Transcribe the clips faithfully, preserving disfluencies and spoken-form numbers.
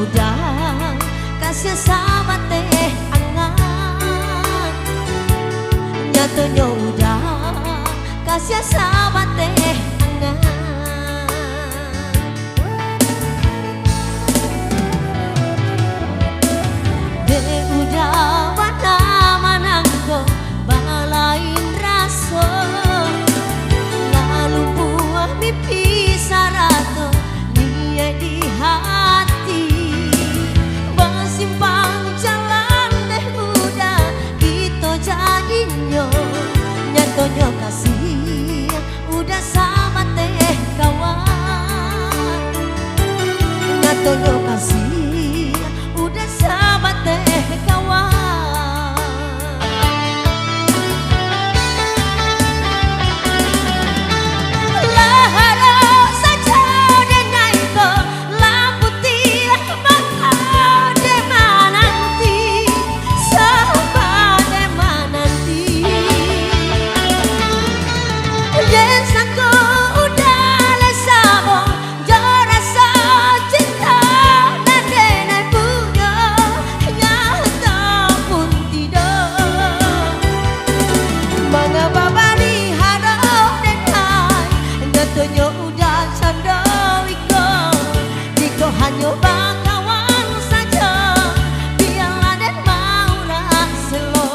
Uda, kasiah sabateh angan. Nyatonyo uda, kasiah sabateh angan. Dek uda bana manangko balain raso, lalu buah mimpi sarato niaik di hati. Basimpang jalan deh uda kito jadinyo, nyatonyo kasih uda sabateh kawan. Nyatonyo kasih uda sabateh kawan. Lah ado sajo denai ko, lah putiah mata dek mananti, sabar dek mananti. Den sangko uda lai samo, jo raso cinto nan denai punyo, nyato pun tido. Manga babari harok denai, nyatonyo uda cando iko. Jikok hanyo bakawan sajo, bialah den maurak selo.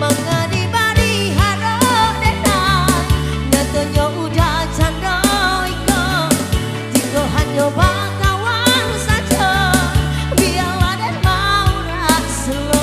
Manga dibari harok denai, nyatonyo uda cando iko. Jikok hanyo bakawan sajo, bialah den maurak selo.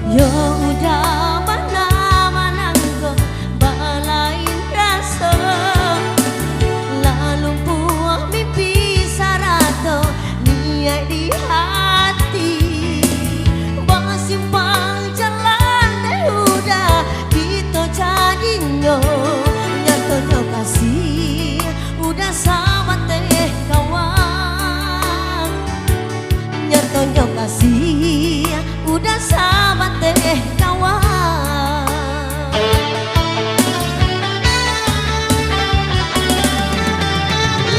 Yo uda bana manangko balain raso, lah lumpuah mimpi sarato niaik di hati. Basimpang jalan deh uda kito jadinyo, nyatonyo kasih uda sabateh kawan. Nyatonyo kasih uda sabateh kawan.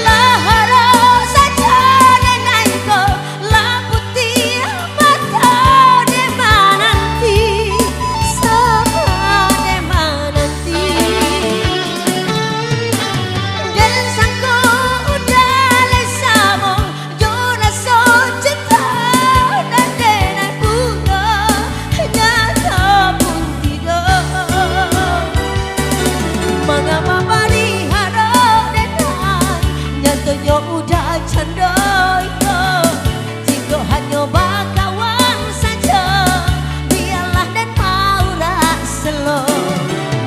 Lah ado sajo denai ko, lah putiah mato dek mananti, sabar dek mananti. Den sangko uda lai samo, jo raso cinto nan denai punyo, nyato pun tido. Manga babari harok denai, nyatonyo uda cando iko. Jikok hanyo bakawan sajo, bialah den maurak selo.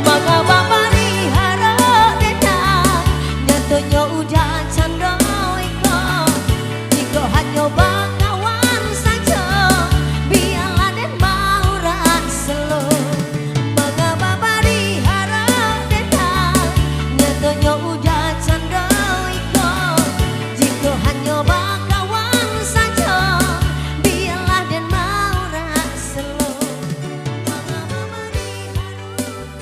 Manga babari harok denai, nyatonyo uda cando iko. Jikok hanyo bakawan sajo, bialah den maurak selo. Manga babari harok denai, nyatonyo uda cando iko. Jikok hanyo bakawan sajo, bialah den maurak selo. Manga babari harok denai.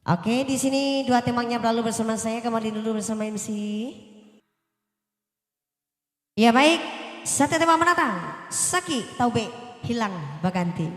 Oke, di sini dua tembangnya berlalu bersama saya, kembali dulu bersama M C. Ya baik, satu tembang menantang, Sakik Taubek Hilang Baganti.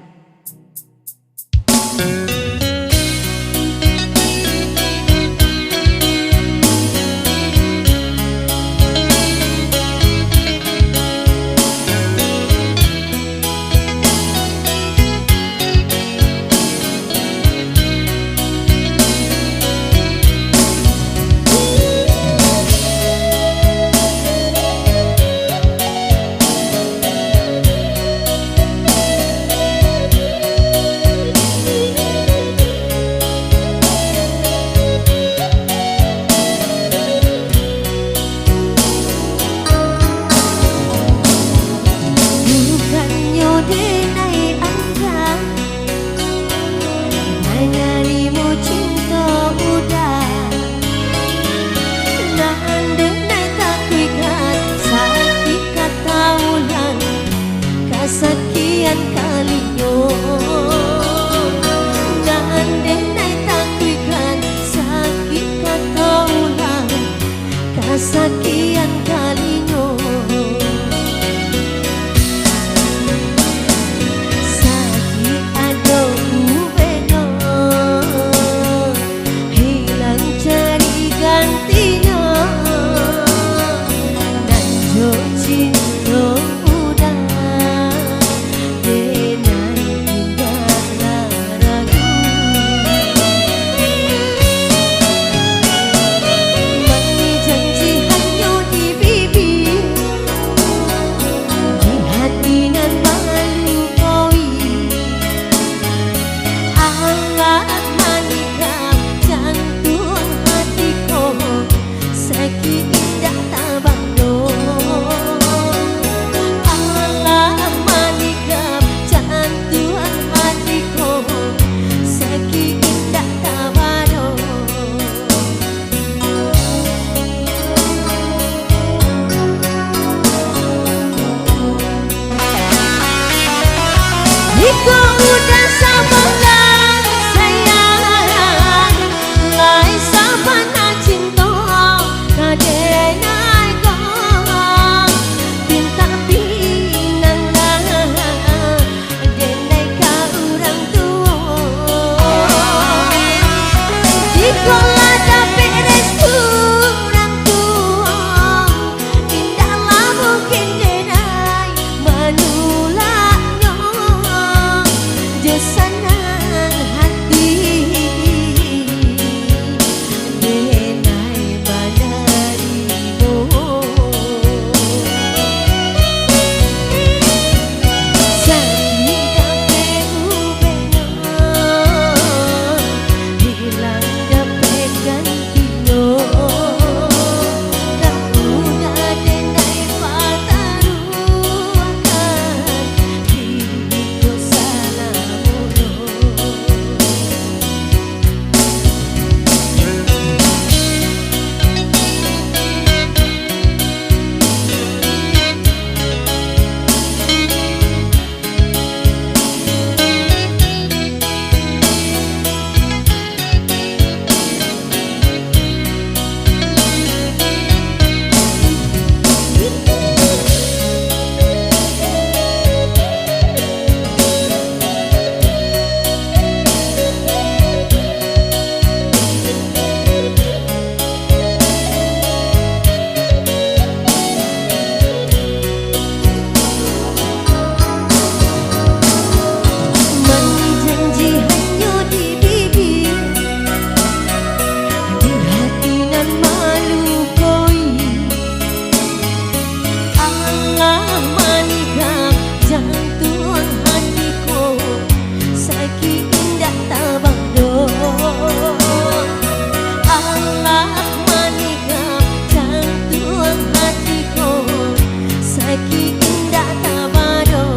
Iko udah sabana sayang, lai sabana cinto ka denai ko. Pintak pinang lah denai ka urang tuo. Jiko lah dapek restu urang tuo, indaklah mungkin denai manulaknyo jo sanang hati. Denai banarimo. Sakik dapek ubengan, hilang dapek gantinyo. Dak mudah denai pataruakan, hidiko salamonyo. Manjanji hanyo di bibia, di hati nan malukoi. Alah manikam jantuang hati ko, sakik indak tabah doh. Alah manikam jantuang hati ko, sakik indak tabah doh.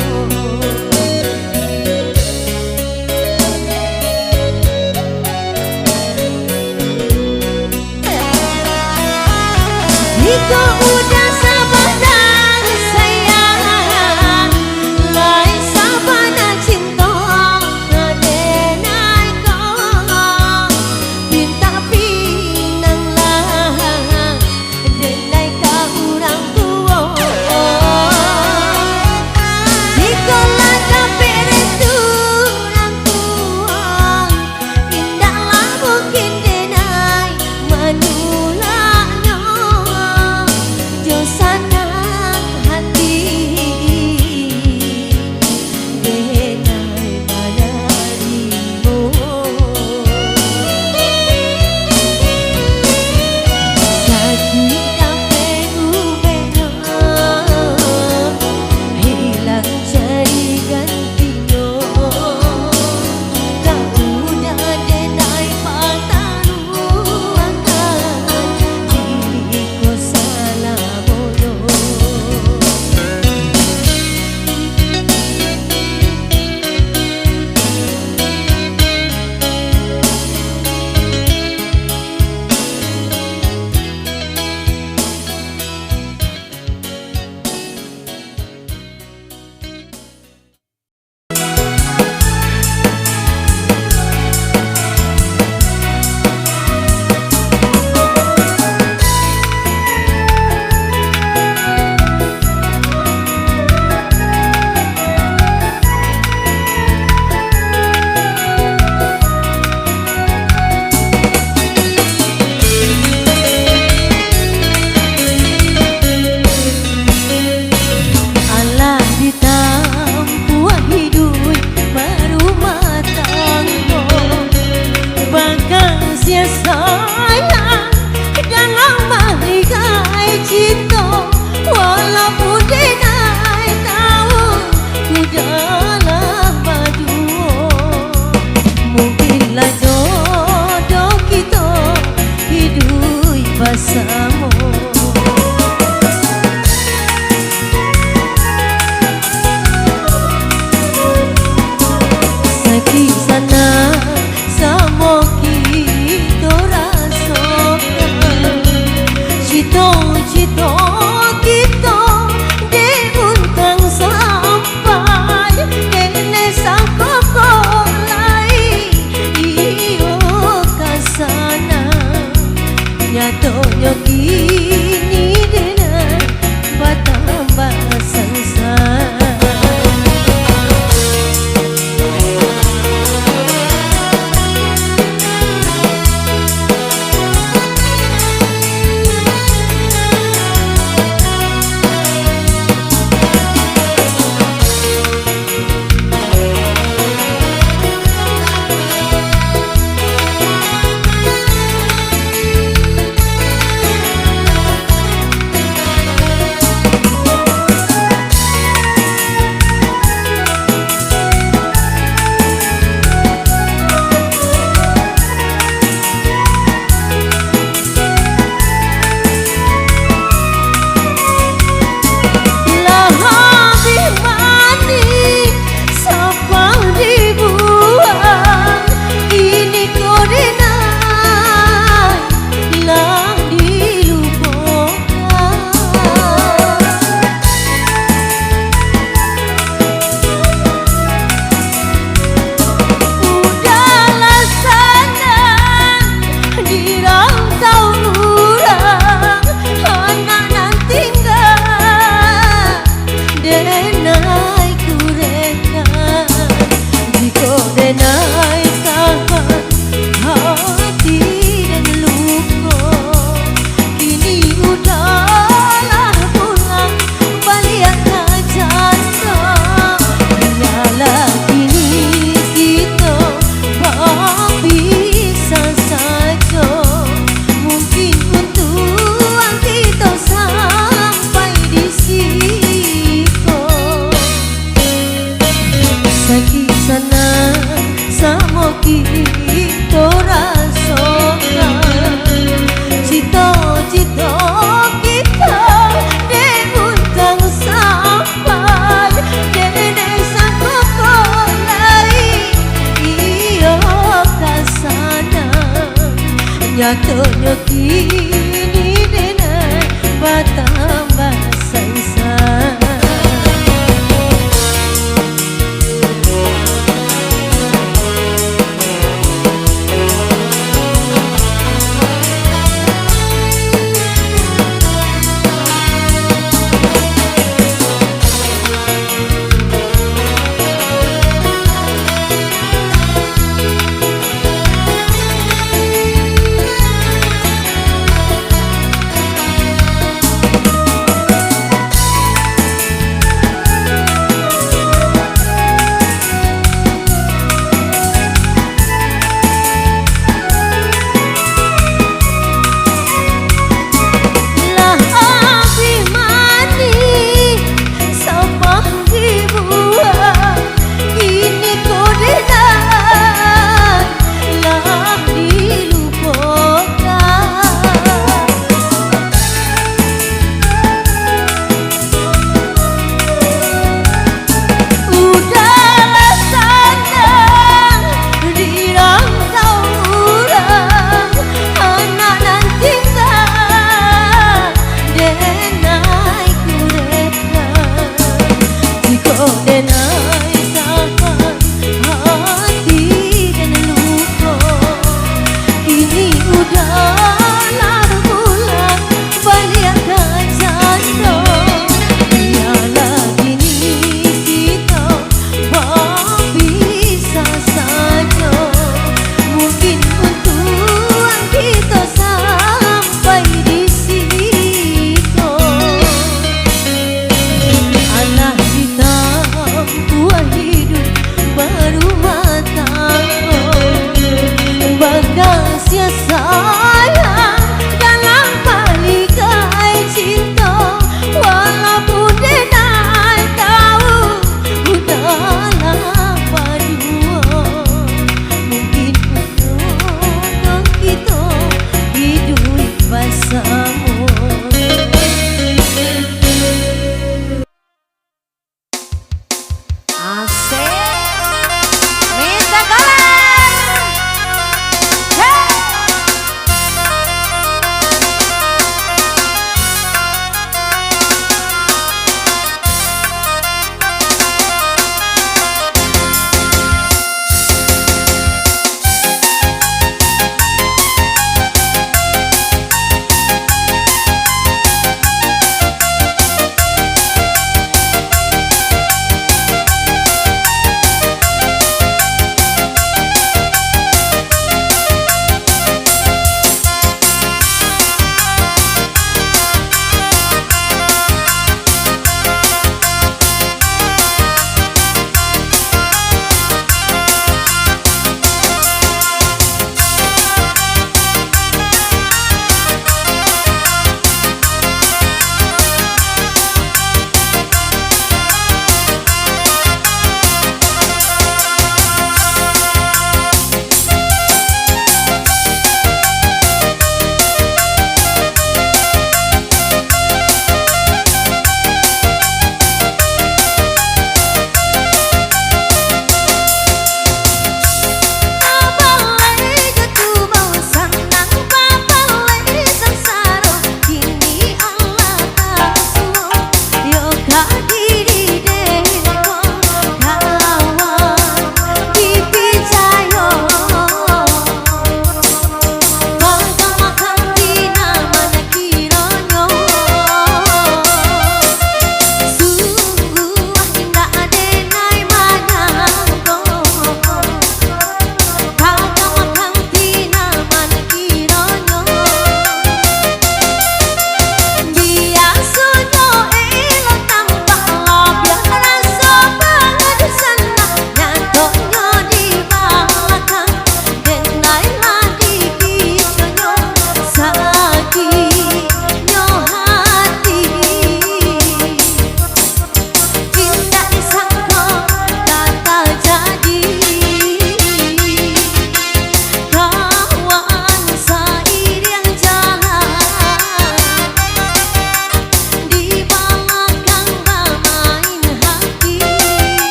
Iko udah sabana sayang, lai sabana cinto ka denai ko. Pintak pinang lah denai ka urang tuo. Jiko lah dapek restu urang tuo, indaklah mungkin denai manulaknyo jo sanang hati. Denai manarimo. Sakik dapek ubengan, hilang cari gantinyo. Dak mudah denai pataruakan, hidiko salamonyo. Alah ditampuah hiduik barumah tanggo, bakasiah sayang dalam marigai cinto. Walaupun denai tau kudalah baduo, mungkinlah jodoh kito hiduik basamo. Sakik sanang samo kito rasokan, cito-cito kito dek untang sampai, dek nesa Lagi sanang samo kito rasokan. Cito-cito kito dek untang sampai, dek sangko ko lai iyo ka sanang. Nyatonyo kito